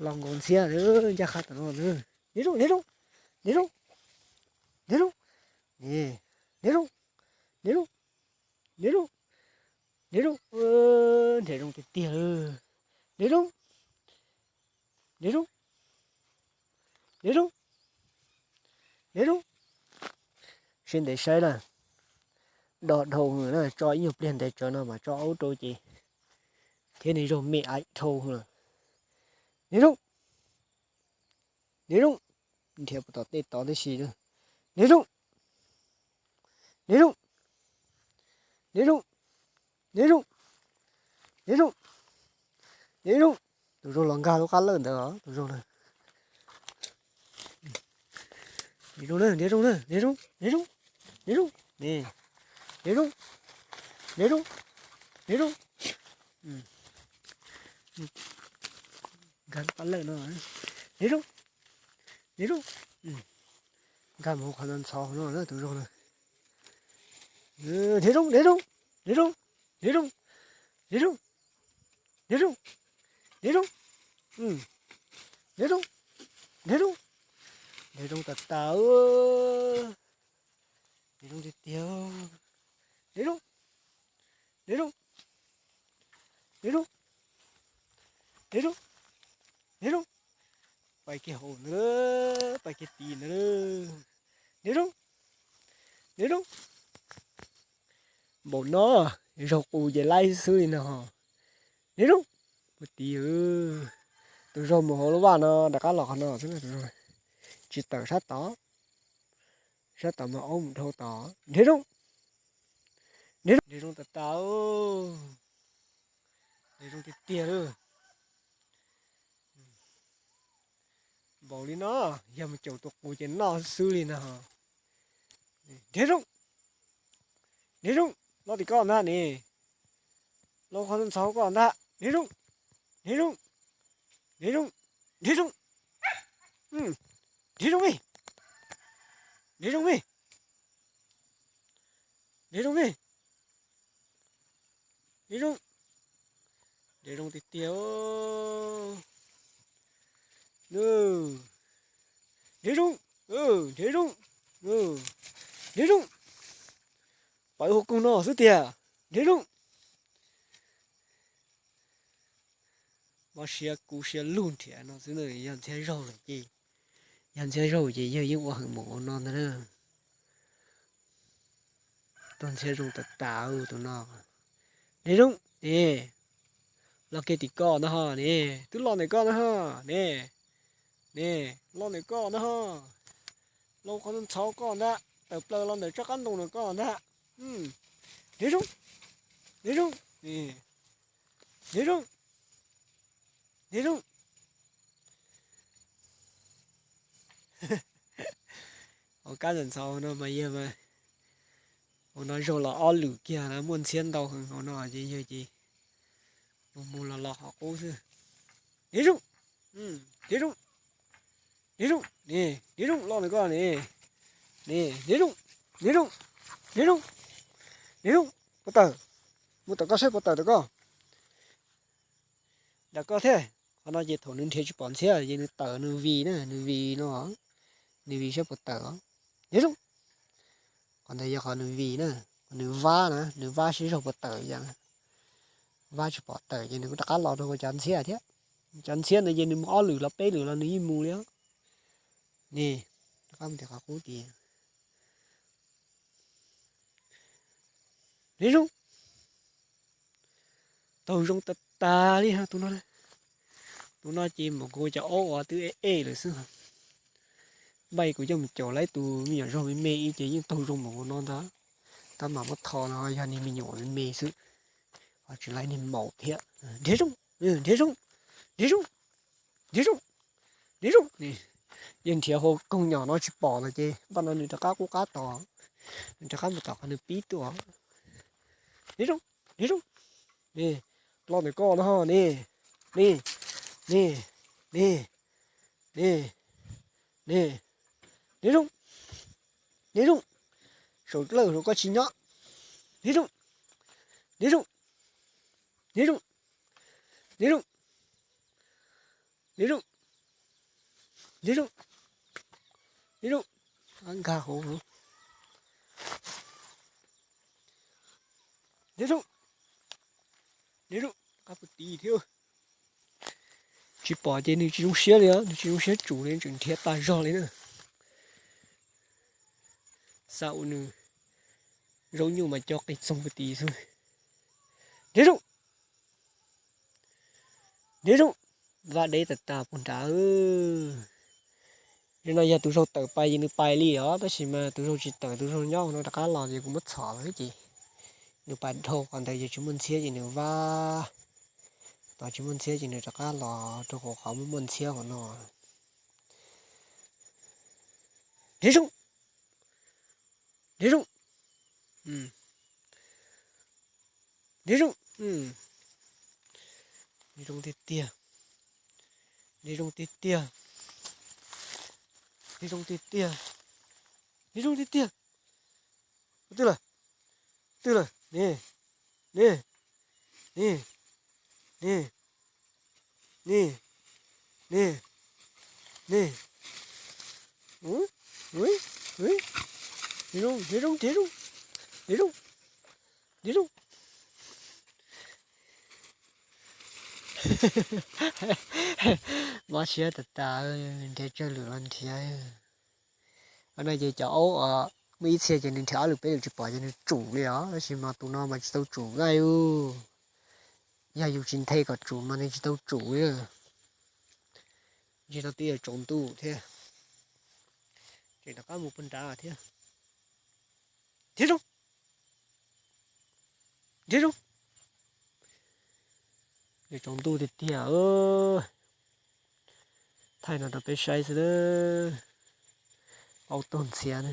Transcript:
Los nkaus ntxhiab ncaj qha tom no. Nrhiav zoo, nrhiav zoo, nrhiav zoo, nrhiav zoo, nrhiav zoo, nrhiav zoo, nrhiav zoo, nrhiav zoo, nrhiav zoo tiag tiag li. Nrhiav zoo, nrhiav zoo, nrhiav zoo, nrhiav zoo. Siab ntev saib na, do dhau na, tso ib nyuag pliag ntev tsawv no mas tso aub rau ces thiab nws zog me aim dhau na. Nrhiav zoo, nrhiav zoo, nrhiav puas tom tej tod tib si. Nrhiav zoo, nrhiav zoo, nrhiav zoo, nrhiav zoo, nrhiav zoo, nrhiav zoo. Tus zoo los nkag lub qab lawj ntawd os, tus zoo na. Nrhiav zoo na, nrhiav zoo na, nrhiav zoo, nrhiav zoo, nrhiav zoo, nrhiav zoo, nrhiav zoo, nrhiav zoo, nrhiav zoo. Nkag lub qab lawj no, nrhiav zoo, nrhiav zoo. Nkag mus hauv qhov ntxhov no na tus zoo na. Nrhiav zoo, nrhiav zoo, nrhiav zoo, nrhiav zoo, nrhiav zoo, nrhiav zoo, nrhiav zoo, nrhiav zoo, nrhiav zoo, nrhiav zoo tas tas. Nrhiav zoo tiag tiag. Nrhiav zoo, nrhiav zoo, nrhiav zoo, nrhiav zoo, nrhiav zoo. Pais kiag hauv ntawd, pais kiag tid ntawd. Nrhiav zoo, nrhiav zoo. Npaum no, zaug qus ces laib xwb li no. Nrhiav zoo, mus tid. Tus zaug mus hauv lub vaj no rov qab los qhov no xwb, tus zaug tsis tawm sab tod, sab tod mas aub mus dhau tod. Nrhiav zoo, nrhiav zoo, nrhiav zoo tas tas. Nrhiav zoo tiag tiag li. Npaum li no, yog mus caum tus qus ces noj xwb li no. Nrhiav zoo, nrhiav zoo, loj tim koj ntag ne. Loj qhov ntxhov koj ntag. Nrhiav zoo, nrhiav zoo, nrhiav zoo, nrhiav zoo, nrhiav zoo me, nrhiav zoo me, nrhiav zoo me. Nrhiav zoo, nrhiav zoo tiag tiag. Nrhiav zoo, nrhiav zoo, nrhiav zoo. Pais hu koog no xwb tiag. Nrhiav zoo. Mob siab kub siab lug nrhiav no xwb na, yog ntxhiab zaug lawm ces, yog ntxhiab zaug ces yawg yeej ua heev mus ua no ntag na. Tus ntxhiab zoo tas tas tus no. Nrhiav zoo ne, loj kiag tim koj ntag ho ne, twb loj ntawm koj ntag ho ne, ne, loj ntawm koj ntag ho, loj qhov ntxhov koj ntag, tawm plaws los ntawm tsob qab ntoo no koj ntag. Nrhiav zoo, nrhiav zoo, nrhiav zoo, nrhiav zoo. Hauv kab ntxhov no mas yawg, hauv no zaug los ob lwm kiag na, muaj ntxhiab ntau heev hauv no ces yawg ces mus mus los los qhov qub xwb. Nrhiav zoo, nrhiav zoo, nrhiav zoo, ne, nrhiav zoo loj ntawm koj ne, ne, nrhiav zoo, nrhiav zoo, nrhiav zoo, nrhiav zoo, puas tawm, mus tom koj saib puas tawm tom koj. Nram koj thiab, qhov no ces thaum nws nrhiav tsis pom ntxhiab ces nws tawm nws vij na, nws vij no, nws vij saib puas tawm os. Nrhiav zoo, qhov ntawd yog qhov nws vij na, nws vab na, nws vab saib zog puas tawm yam, vab tsis pom tawm ces nws kuj rov qab los rau cov ntxhiab thiab. Cov ntxhiab ntawd ces nws mus ob lwm los peb lwm los nws yeej mus li os. Ne, rov qab mus tim qhov qub tiag. Nrhiav zoo, taug zoo tas tas li tus no. Tus no ces mam kuv cov aub uas twb ej ej lawm xwb. Npaij kuv coj mus caum lawv tus me nyuam zog me me ib ces yeej taug zoo npaum no ntag. Tab mam muab tho no yog niag me nyuam me me xwb, ho tsis laib niag maum thiab. Nrhiav zoo, nrhiav zoo, nrhiav zoo, nrhiav zoo, nrhiav zoo. Yeej nrhiav hauv koog nyom no tsis pom lawm ces npaj no nws rov qab qub qab tos, nws rov qab mus tom qhov nws pib tuaj. Nrhiav zoo, nrhiav zoo, ne, loj ntawm koj no ne, ne, ne, ne, ne, ne, nrhiav zoo, nrhiav zoo, saum lawj saum koj tsis nyob, nrhiav zoo, nrhiav zoo, nrhiav zoo, nrhiav zoo. Nrhiav zoo, nrhiav zoo, nrhiav zoo. Nkag hauv. Nrhiav zoo, nrhiav zoo, qab puag tid thiab. Tsis pom ces nws tsis zoo siab li os, nws tsis zoo siab tsum li, tseem nrhiav tas zog li na. Xa ua nws zaub nyuj mas co qis txoog puag tid xwb. Nrhiav zoo, nrhiav zoo, vaj deb tas tas puag nrad. Zaum no yog tus zaug tawm pais ces nws pais li os, tab sis mas tus zaug tsis tawm, tus zaug nyob no rov qab los ces kuv muab txhom lawm ces nws pais dhau qhov ntawd ces tsis muaj ntxhiab ces nws vaj, tos tsis muaj ntxhiab ces nws rov qab los rau qhov muaj muaj ntxhiab qhov no. Nrhiav zoo, nrhiav zoo, nrhiav zoo, nrhiav zoo tiag tiag, nrhiav zoo tiag tiag, nrhiav zoo tiag tiag, nrhiav zoo tiag tiag. Twg lawm? Twg lawm? Ne, ne, ne, ne, ne, ne, ne. Nrhiav zoo, nrhiav zoo, nrhiav zoo, nrhiav zoo, nrhiav zoo. Mob siab tas tas, nrhiav tsawg lwm los nrhiav. Qhov no ces cov aub muaj ib txhia ces nws nrhiav ob lwm peb lwm tsis pom ces nws tsum li os, tab sis mas tus no mas tsis tau tsum nqaij ub. Yog yus tsis nthe kom tsum mas nws tsis tau tsum li. Ntshe no twb yuav tsaus ntuj thiab, tseem rov qab mus puag nrad thiab. Nrhiav zoo, nrhiav zoo. Tsaus ntuj tiag tiag. Thaij no rau peb saib xwb. Aub tuag ntxhiab.